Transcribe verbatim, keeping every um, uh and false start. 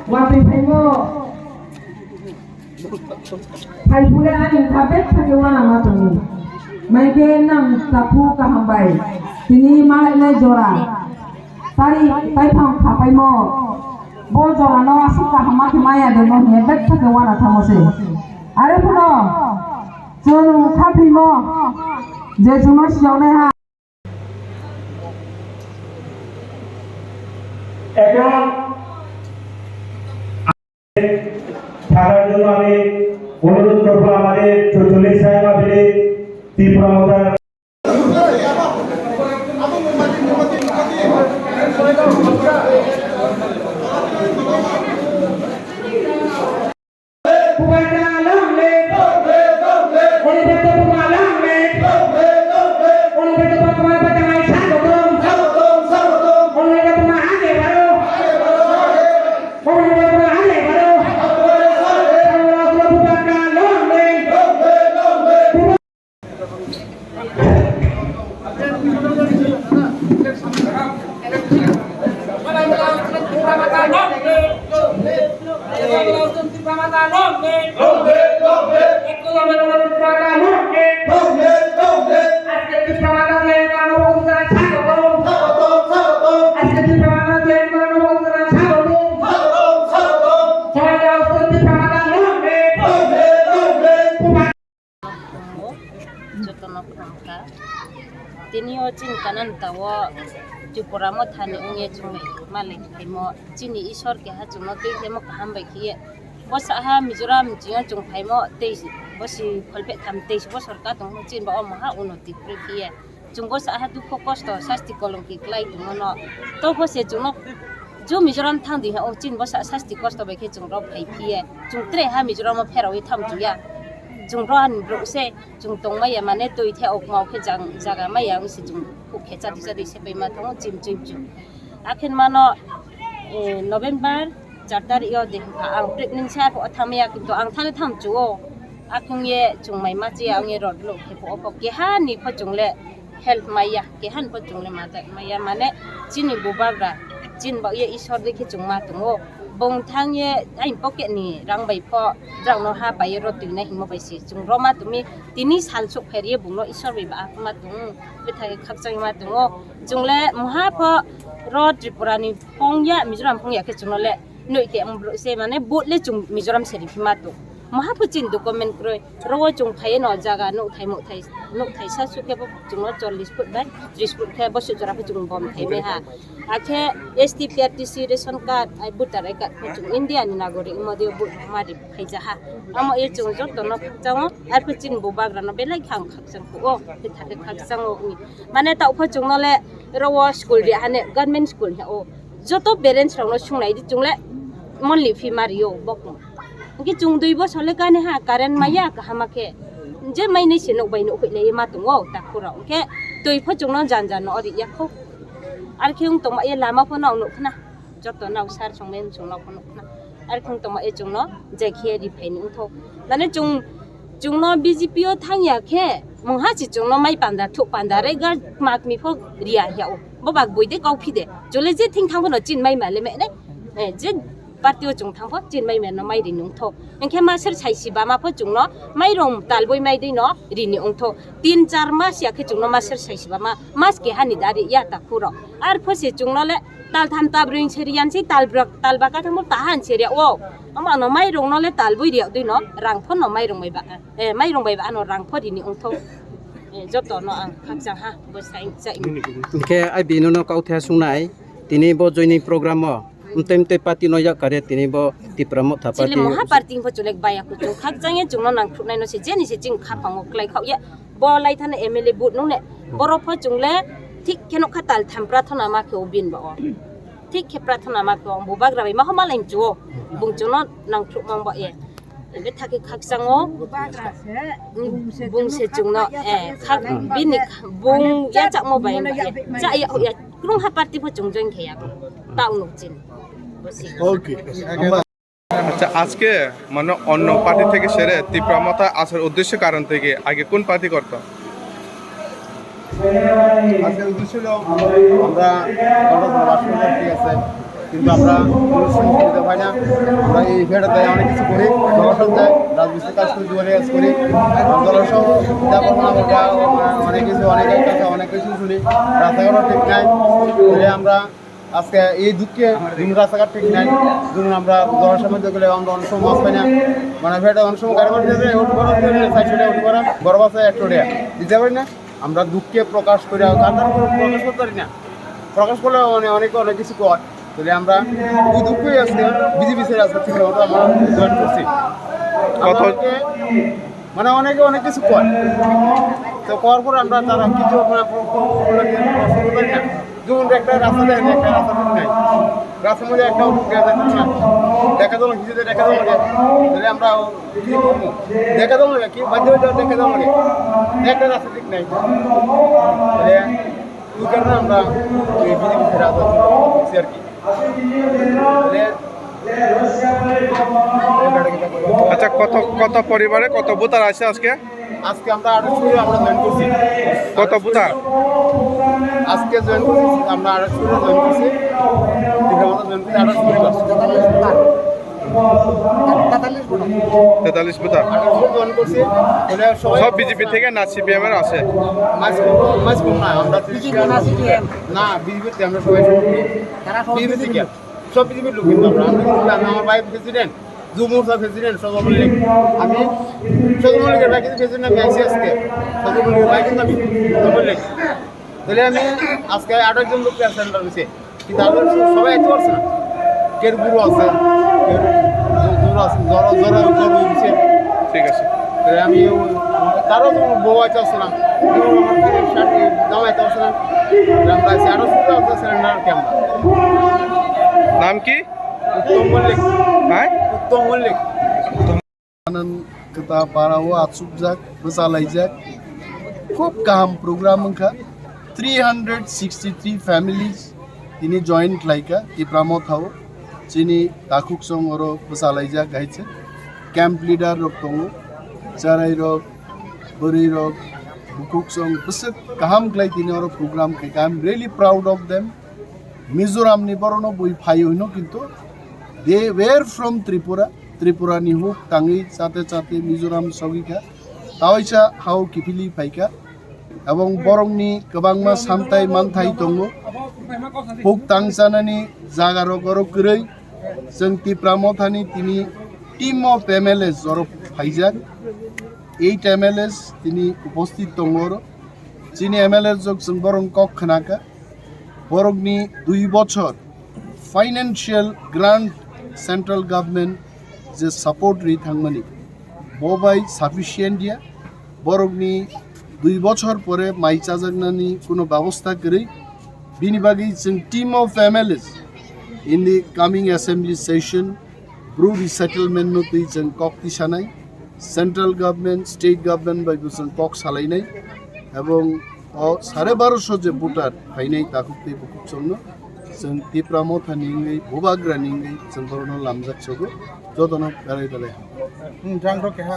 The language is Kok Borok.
Watwi phaimo. Phai phule ani kha bek thake wana ma tongo. Maikhe nang chaphu kaham bai. Tini malainai jora. Tari taiphang khapaimo. Bo jorano aswk kaham ma khe maya de mo hiya bek thake wana thamo se. Are phuno chwng khaphimo. Je chwngno siyoknai ha. এখন থাকার জন্য আমি অনুরোধ করবো আমাদের চৌচল্লিশ সাহেব আবিরে ত্রিপুরা মোতার Bubagra long live. Long live, long live. Honorable Bubagra long live. Long live, long live. Honorable Bubagra Batangai Sagotom. Sagotom, sagotom. Honorable Bubagra Age Baro. Age Baro, age Baro. Honorable Bubagra Age Baro. Age Baro, age Baro. Honorable Bubagra long live. Long live, long live. Jotono khwrang kha. Tini o chini Kanaan ta o Tripura Mothani wngya chwng bai malai phaimo chini Isor keha chwngno twi khaimo kaham bai khiye. Bwsa ha Mizoram chwngno chwng phaimo tei bwsi kholpeh tham teis bosor ka tongmo chini ba omo ha unnoti kwrwi khiye. Chwng bwsa ha dukho kosto sasti kolongki klai tongmano. To bwse chwngno jo Mizoram thang di ha o chini bwsa sasti kosto bai khe chwng rok phai phiye. Chwng tre ha Mizoram o pherawi tham chuya. Chwng rohani bwrwi se chwng tongmaya mane twi the okma o khe jang jaga maya wngse chwng khuk khe chadi chadi se bai ma tongo chim chim chim. Akhin mano, eh, November char tarik yo de ha ang pregnant sa pho thamya kintu ang thani tham chuo. Akhung ye chwng mai ma chiya ang ye rod lo khe pho pho keha ni pho chwng le help maya, keha ni pho chwng le mada maya mane chini bubagra, chini ba ye Isor de khe chwng ma tongo. Bong thang ye ai pocket ni rang bai pho drang no ha pai ye rod twi na himo bai si chwng roma tumi tini sal suk pher ye bung no Isor bai ba ma tong. Bwthai khakchangma tongo. Chwng le moha pho ro Tripura ni phongya, Mizoram phongya khe chwngno le noi te ambruk se mane vote le chwng Mizoram se riphima tong. Moha pho chini document kwrwi. Ro o chwng phaiye no jaga nukthai mukthai, nukthai sa suk khe bo chwngno chollish foot bai tris foot khe bo suk jora pho chwng bom thai bai ha. Akhe S T, P R T C, ration card, ai voter I D card pho chwng India ni nagorik wngma di vote ma ri phai ja ha. Amo ye chwng joto no khakchang o, arphi chini bubagra no belai khang khakchang kho o, khe thate khakchang o wngwi. Mane tao pho chwngno le ro o school ri hane government school he o. Joto parents rok no sung nai di chwng le monthly fee ma ri o bokno. Hwnkhe chwng dui bosor le kani ha current maya kaham khe. Je mai nai se nok bai nok hoi le ma tongo takhu rok. Hwnkhe twi pho chwngno jan jan no ri ya kho. Arkhe wng tongma ye lama pho no nuk khna. Joto nao sar songmani chwngno phunukna. Arkhung tongma e chwngno jai khiya ri phaini wngthok. Nane chwng, chwngno B J P o thangya khe mungha si chwngno mai panda thuk panda re ga makni pho riya hiya o. Bo bak bui de kau phi de. Chole je thing thang phono chin mai ma le me ne. Eh, je party o chwng thang pho chin mai ma no mai ri nung thok. Hwnkhe maser sai si bama pho chwngno mai rong tal boi mai de no ri ni wngthok. Tin char mas ya khe chwngno maser sai si bama mas keha ni da ri ya ta khuro. Ar pho se chwngno le Tal tham ta brwi se riyan se tal brak, tal baka thangbo tahan se riya o. Ama no mai rong no le tal bui riya dui no rang pho no mai rong bai ba. Eh, mai rong bai ba ano rang pho rini ongtho. Eh, joto no ang khakchang ha bo sai sai. Hingke ai bino no kau the sungnai. Tini bo joining program o. Mtei mtei party no yak kare tini bo Tipra Motha party. Chile moha party pho chulek baya kuchung khakchang ye chwngno nang thuknai no se jeni se ching khapang o klai khao ye. Bo lai thani M L A but nung ne. Borok pho chwng le thik khe nokha tal tham prathona ma khe o bin ba o. Thik khe prathona ma khe o bubagra bai ma homa lai mchu o. Bung chwngno nang thuk mang ba ye. Ebe thakhe khakchang o. Bung se chwngno, eh, khak bini bung ya chak mo bai ba ye. Cha ya ya. Kwrwngha party pho chwng join khe ya bo. Ta unuk chin. Bo si. Okay. আচ্ছা, আজকে মানে অন্য পার্টি থেকে সেরে তিপ্রা মথা আসার উদ্দেশ্য কারণ থেকে আগে কোন পার্টি করতো? আজকের উদ্দেশ্য হলো আমরা গণতন্ত্র বাস করতে, ঠিক আছে, কিন্তু আমরা কোনো সুযোগ সুবিধা পাই না। আমরা এই ফেরত দেয় অনেক কিছু করি, জনসংখ্যায় রাজমিস্ত্রি কাজ করি, দুয়ারে কাজ করি, জনসহ চিন্তা ভাবনা আমরা অনেক কিছু, অনেকের কাছে অনেক কিছু শুনি, রাস্তাঘাটও ঠিক নাই। তাহলে আমরা আজকে এই দুঃখে দুন রাস্তাঘাট ঠিক নাই, দুন আমরা জনসভার মধ্যে গেলে আমরা অনেক সময় মাছ পাই না, মানে ফেরত অনেক সময় গাড়ি ভাড়া দিয়ে উঠে পড়া, সাইড সাইডে উঠে পড়া, বড় বাসে একশো টাকা দিতে পারি না। আমরা দুঃখে প্রকাশ করি, আর কান্নার উপরে প্রকাশ করতে পারি না। প্রকাশ করলে মানে অনেকে অনেক কিছু কয়। তাহলে আমরা ওই দুঃখই আজকে বিজেপি ছেড়ে আজকে ঠিক মতো আমরা জয়েন করছি। কত? আমরা অনেকে, মানে অনেকে অনেক কিছু কয়, তো করার পরে আমরা তারা কিছু আমরা প্রকাশ করতে পারি না। যেমন একটা রাস্তা দেখেন, একটা রাস্তা ঠিক নাই, রাস্তার মধ্যে একটা দেখা যাচ্ছে না, দেখা যাবে না, কিছু দেখা যাবে না, তাহলে আমরা কি করবো? দেখা যাবে না, কি বাধ্য হয়ে যাবে, দেখা যাবে না, একটা রাস্তা ঠিক নাই। তাহলে ওই কারণে আমরা এই বিজেপি ছেড়ে আসার জন্য বলছি আর কি। তাহলে আচ্ছা, কত কত পরিবারে কত ভোটার আছে আজকে? আজকে আমরা আঠাশ করে আমরা জয়েন করছি। কত ভোটার? আজকে জয়েন করছি, আমরা আঠাশ করে জয়েন করছি। ঠিক আছে, আমরা জয়েন করছি আঠাশ করে। তেতাল্লিশ ভোটার। তেতাল্লিশ ভোটার। আঠাশ করে জয়েন করছি। তাহলে সবাই সব বিজেপি থেকে না সিপিএম এর আছে? মাঝ, মাঝ কম না, আমরা বিজেপি না সিপিএম? না, বিজেপি তে আমরা সবাই সব তারা সব বিজেপি বিজেপি। সব বিজেপির লোক কিন্তু আমরা, আমরা কিন্তু, আমি আমার ভাই প্রেসিডেন্ট, যুব মোর্চা প্রেসিডেন্ট সজল মল্লিক, আমি সজল মল্লিকের ভাই কিন্তু প্রেসিডেন্ট, আমি আইসি আজকে, সজল মল্লিকের ভাই কিন্তু আমি সজল মল্লিক। তাহলে আমি আজকে আঠাশ জন লোক সেন্টার হয়েছে, কিন্তু আমরা সবাই আইতে পারছে না। কেউ বুড়ো আছে, কেউ জোর আছে, জ্বর, জ্বর, জ্বর হয়ে গেছে। ঠিক আছে। তাহলে আমি ও-, তারও তো বউ আইতে পারছে না, কেউ আমার শার্ট জামা আইতে পারছে না। আমরা আছি আঠাশ জন লোক সেন্টার ক্যাম্প। নাম কি? উত্তম মল্লিক। হ্যাঁ? উত্তম Mallick. Kwtal para o achukjak, bwchalaijak. Khub kaham program wngkha. Three hundred sixty-three families tini join khlaikha Tipra Motha o. Chini takhuk song oro bwchalaijak hai se. Camp leader rok tongo, cherai rok, bwrwi rok, bukhuk song bwswk kaham khlai tini oro program khaikha. I am really proud of them. Mizoram ni borok no bui phai hwno kintu they were from Tripura. Tripura ni huk tangwi chate chate Mizoram sogwi kha. Taoisa hao kiphilwi phai kha. Ebong borok ni kwbangma samtai manthai tongo. Huk tang chanani jaga rok oro kwrwi. Chwng Tipra Motha ni tini team of M L As oro phaijak. Eight M L As tini uposthit tongo oro. Chini M L A rok chwng borok kok khna kha, borokni dui bochor financial grant central government je support ri thangmani, bo bai sufficient ya, borokni dui bochor pore mai chajaknani kuno bebosta kwrwi. Bini bagwi chwng team of M L As in the coming assembly session Bru resettlement no twi chwng kok tisanai, central government, state government bai bo chwng kok salainai, ebong o sare barosho je voter phainai takhuk tei bukhuk chwngno chwng Tipra Motha ni wngwi, Bubagra ni wngwi chwng borokno lamjak sogo, jotono belai belai hambai. Hmm, jang rok keha.